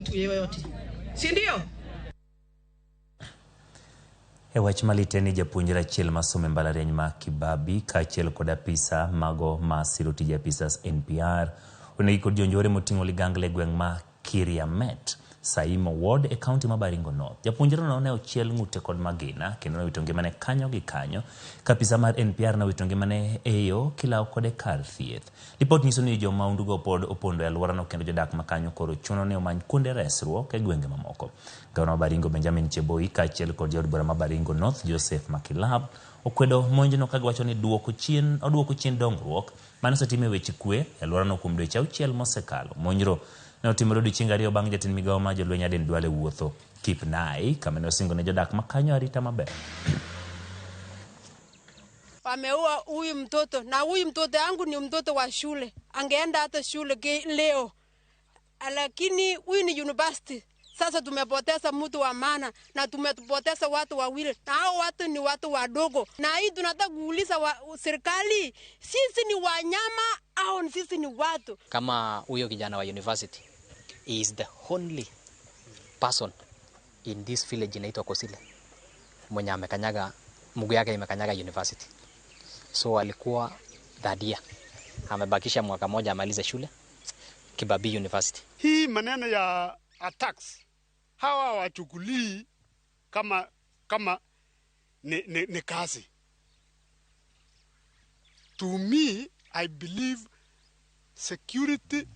Mtu yeyote, si ndio? E wach malit en ni japuonjre achiel masomo e mbalariany ma Kibabii kaachiel kod apisa mago ma siro tije apisas NPR onegi kod jonjore moting'o ligangla e gweng' ma Kiriamet, Saimo Ward e kaunti ma Baringo North. Japuonjreno ne ochiel ng'ute kod magina kendo nowito ngimane kanyo gi kanyo ka apisa mar NPR nowito ngimane e yo kilawo kode kar thieth. Lipot nyiso ni jo mahundugo pod opondo e alworano kendo jodak ma kanyo koro chuno ni omany kuonde resruok e gwenge mamoko. Gavana ma Baringo Benjamin Cheboi kaachiel kod jaod bura ma Baringo North Joseph Makilap okwedo monjno ka giwacho ni duoko chien oduoko chien dongruok mane osetim e weche kwe e alworano kuom dweche auchiel mosekalo. Monjro ne otimore odiechienge ariyo bang' jatend migawo mar jolweny Aden Duale wuotho Kipnai kama ne osingo ne jodak ma kanyo arita maber. Wameua huyu mtoto na huyu mtoto yangu ni mtoto wa shule, angeenda hata shule leo, lakini huyu ni university. Sasa tumepoteza mtu wa maana na tumepoteza watu wawili, na hao watu ni watu wadogo. Na hii tunataka kuuliza serikali, sisi ni wanyama au sisi ni watu? Kama huyo kijana wa university is the only person in this village inaitwa Kosile mwenye amekanyaga mguu yake imekanyaga university. So alikuwa third year, amebakisha mwaka moja amalize shule Kibabii University. Hii maneno ya attacks hawa wachukulii kama ni kazi. To me, I believe security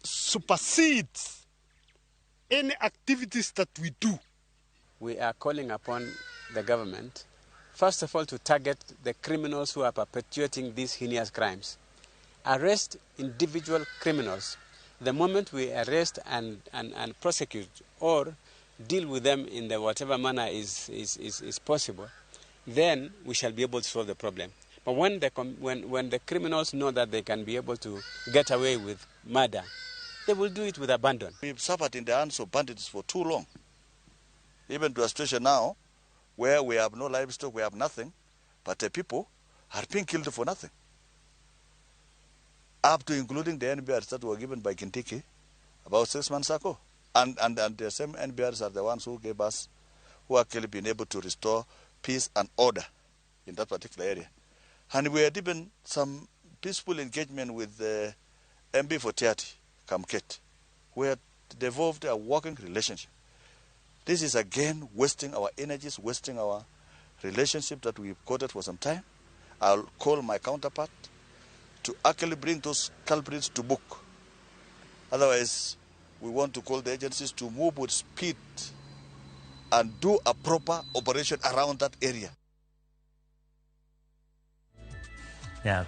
supersedes any activities that we do. We are calling upon the government, first of all, to target the criminals who are perpetuating these heinous crimes. Arrest individual criminals. The moment we arrest and prosecute or deal with them in the whatever manner is possible, then we shall be able to solve the problem. But when the criminals know that they can be able to get away with murder, they will do it with abandon. We've suffered in the hands of bandits for too long. Even to a situation now where we have no livestock, we have nothing, but the people are being killed for nothing. Up to including the NBRs that were given by Kindiki about 6 months ago. And the same NBRs are the ones who gave us, who actually been able to restore peace and order in that particular area. And we had even some peaceful engagement with the MB for Tiaty, Kamket. We had developed a working relationship. This is again wasting our energies, wasting our relationship that we've quoted for some time. I'll call my counterpart to actually bring those culprits to book. Otherwise, we want to call the agencies to move with speed and do a proper operation around that area. Yeah,